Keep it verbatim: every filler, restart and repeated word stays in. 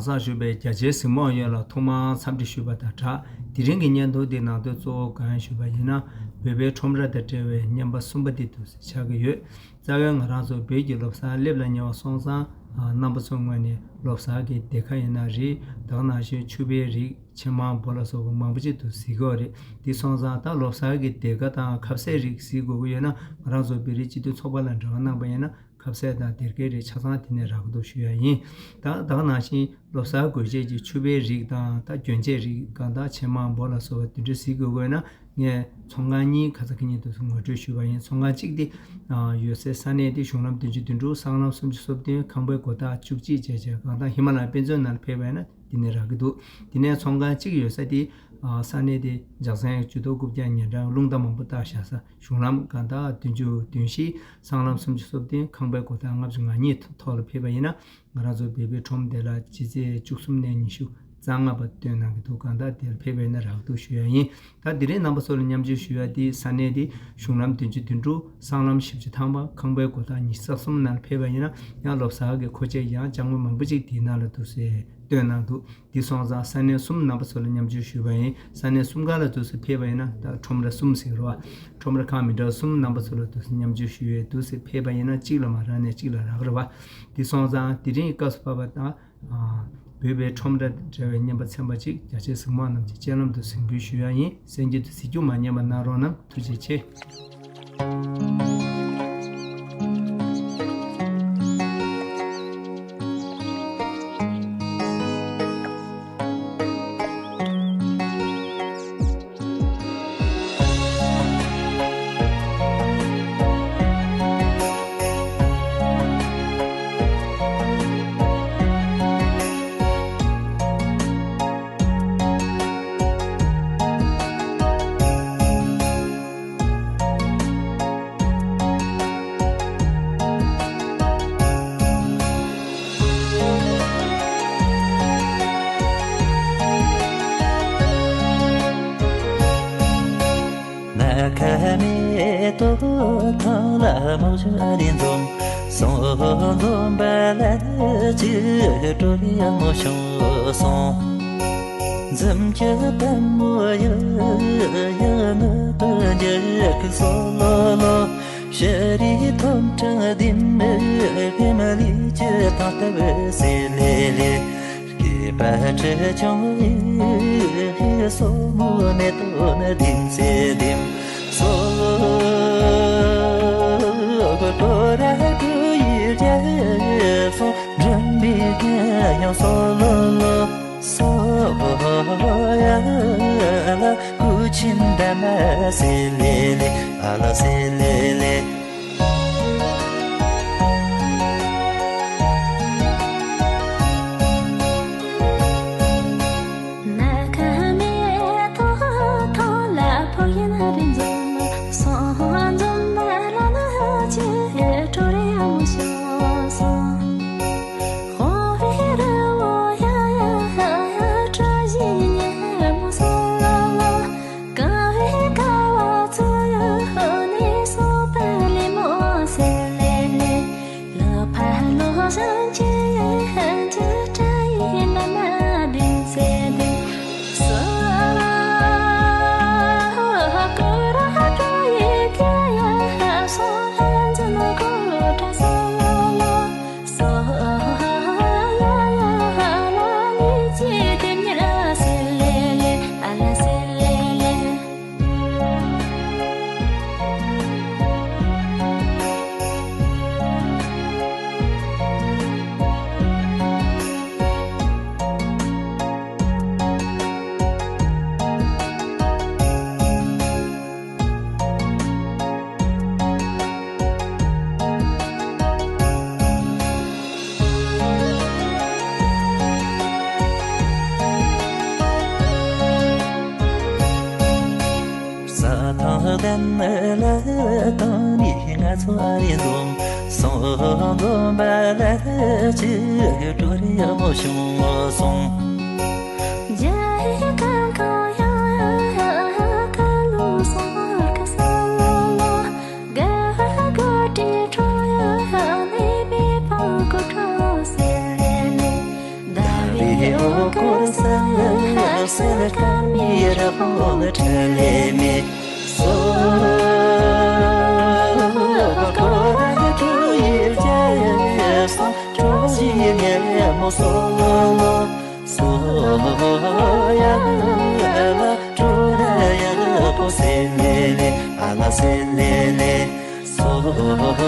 བསང་ཞུ་བའི་རྒྱ་ཆེའི་གཟིགས་མོ་ཡོངས་ལ་ཐོག་མར་འཚམས་འདྲི་ཞུས་པ་དང་སྦྲགས། དེ་རིང་གི་བརྙན་ཐུང་འདི་ནང་དོན་གཙོ་བོ་གང་ཞུས་པ་ཡིན་ན། བོད་པའི་ཁྲོམ་ར་དང་འབྲེལ་བའི་བརྙན་པར་གསུམ་པ་འདི་འདུག་སེ་ཆགས་ཀྱི་ཡོད། རྩ་བའི་ང་རང་ཚོ་བོད་ཀྱི་ལོ་གསར་སླེབས་ལ་ཉེ་བ་སོང་ཙང་། རྣམ་པ་ཚོའི་ངོས་ནས་ལོ་གསར་གྱི་སྡེར་ཁ་ཡིན་ན་རེད། ད་ག་ནང་བཞིན་ཕྱུ་པའི་རིགས། ཕྱེ་མར་འབོ་ལ་སོགས་པ་མང་པོ་ཅིག་འདུག་གཟིགས་ཀྱི་ཡོད་རེད། དེ་སོང་ཙང་ད་ལོ་གསར་གྱི་སྡེར་ཁ་དང་ཁ་ཟས་རིགས་གཟིགས་དགོས་ཀྱི་ཡོད་ན། ང་རང་ཚོ་བོད་རིགས་སྤྱི་མཐུན་ཚོགས་པ་ལ་འབྲེལ་བ་གནང་པ་ཡིན་ན། ཁ་ཟས་དང་སྡེར་ཁའི་རིགས་ཆ་ཚང་དེ་ནས་རག་གི་འདུག་ཞུ་ཡ་ཡིན། ད་ད་ག་ནང་བཞིན་ལོ་གསར་དགོས་ཆེད་ཀྱི་ཕྱུ་པའི་རིགས་དང་། ད་གྱོན་ཆས་རིགས་གང་དག། ཕྱེ་མར་འབོ་ལ་སོགས་པ་དེ་འདྲ་གཟིགས་དགོས་ཀྱི་ཡོད་ན། ངས་ཚོང་ཁང་གཉིས་ཁ་སང་ཁ་ཉིན་དུས་སུ་ངོ་སྤྲོད་ཞུས་པ་ཡིན། ཚོང་ཁང་གཅིག་དེ་ཡོད་སའི་ས་གནས་དེ་གཞུང་ལམ་བདུན་ཅུ་དོན་དྲུག། སྲང་ལམ་སུམ་ཅུ་སོ་བདུན། ཁང་པའི་སྒོ་ཐག་བཅུ་གཅིག་བཅས་བྱས། གང་ལྟར་ཧི་མ་ལ་ཡའི་དཔེ་མཛོད་ནང་ལ་ཕེབས་པ་ཡིན་ན་དེ་ནས་རག་གི་འདུག་དེ་ནས་ཚོང་ཁང་གཅིག་ཡོད་ས་དེ། ས་གནས་དེ་ལྗགས་ཟན་ཡང་ཇུས་གཏོགས་རྐུབ་བཀྱག་ཉལ་ཁྲི་རླུང་རྟ་མང་པོ་བཏགས་བཞག་ས། གཞུང་ལམ་གང་ལྟར་བདུན་ཅུ་དོན་བཞི། སྲང་ལམ་སུམ་ཅུ་སོ་བདུན། ཁང་པའི་སྒོ་ཐག་ལྔ་བཅུ་ང་གཉིས་ཐོག་ལ་ཕེབས་པ་ཡིན་ན། ང་རང་ཚོ་བོད་པའི་ཁྲོམ་དེ་ལ་ཕྱི་ཚེས་བཅུ་གསུམ་ནས་ཉི་ཤུ་རྩ་ལྔ་བར་སྟོན་གནང་གི་འདུག་གང་ལྟར་དེར་ཕེབས་པ་ཡིན་ན་རག་འདུག་ཞུ་ཡ་ཡིན། ད་དེ་རིང་རྣམ་པ་ཚོ་ལ་མཉམ་སྤྱོད་ཞུ་ཡ་དེ་ས་གནས་དེ་གཞུང་ལམ་བདུན་ཅུ་དོན་དྲུག། སྲང་ལམ་བཞི་བཅུ་ཐམ་པ། ཁང་པའི་སྒོ་ཐག་ཉི་ཤུ་རྩ་གསུམ་ནང་ཕེབས་པ་ཡིན་ན། ཡང་ལོ་གསར་གྱི་མཁོ་ཆས་ཡང་ལྕགས་མོ་མང་པོ་ཅིག་དེའི་ནང་ལ་འདུག་སེ་སྟོན་གནང་འདུག་དེ་སོང་ཙང་ས་གནས་གསུམ་རྣམ་པ་ཚོ་ལ་མཉམ་སྤྱོད་ཞུས་པ་ཡིན། ས་གནས་གསུམ་ཀ་ལ་འདུག་སེ་ཕེབས་པ་ཡིན་ན། ད་ཁྲོམ་ར་གསུམ་ཟེར་རོ། ཁྲོམ་ར་ཁང་མི་འདྲ་གསུམ་རྣམ་པ་ཚོ་ལ་འདུག་སེ་མཉམ་སྤྱོད་ཞུས་ཡོད། འདུག་སེ་ཕེབས་པ་ཡིན་ན་གཅིག་ལ་མ་རག་ནས་གཅིག་ལ་རག་རེད་བ། དེ་སོང་ཙང་དེ་རིང་སྐབས་སུ་བབས་པ་དང་། བོད་པའི་ཁྲོམ་ར་འབྲེལ་བའི་བརྙན་པར་ཚན་པ་གཅིག་རྒྱ་ཆེའི་གཟིགས་མོ་རྣམས་ཀྱི་སྤྱན་ལམ་དུ་གཟིགས་འབུལ་ཞུ་ཡ་ཡིན། གསན་རྒྱུ་དང་གཟིགས་རྒྱུ་མ་ཉམས་པ་གནང་རོགས་གནང་། ཐུགས་རྗེ་ཆེ། ན་ཁ་མེ་ཏོག་ཐང་ལ་མོ་ཤ་རི་འཛོམས། སོང་འཛོམས་པ་ལ་ཅི་སྤྲོ་རི་མོ་ཤོང་སོང་། འཛུམ་གྱི་པད་མོ་ཡ་ཡ་ནི་དོན་རྒྱལ་གི་སོ་ལོ་ལོ། ཤ་རི་ཐོམ་ཕྲེང་ལྡིང་མི་ཕེ་མ་ལི་ཅི་ཐང་ལྟ་བུ་སེ་ལེ་ལེ། སྐྱེས་པ་ཁྲི་ཆུང་ཡི་སོ་མོ་མེ་ཏོག་ན་ལྡིང་སེ་ལྡིང་། སོ་གོ་ཏོ་ར་ཏུ་ཡི་རྒྱ་སོ་འགྲམ་པའི་རྒྱ་ཡང་སོ་ལོ་ལོ། སོ་ཡ་ལ་ཀུ་ཆིན་ད་མ་སེ་ལེ་ལེ། ཨ་ལ་སེ་ལེ་ལེ། ས་ཐང་ལྡན་ལ་དང་ནི་ང་ཚོ་ཨ་རི་འཛོམས། སོང་འཛོམས་པ་ལ་ཅི་ཀྲོ་རི་ཡ་མོ་བྱུང་སོང་། སོ།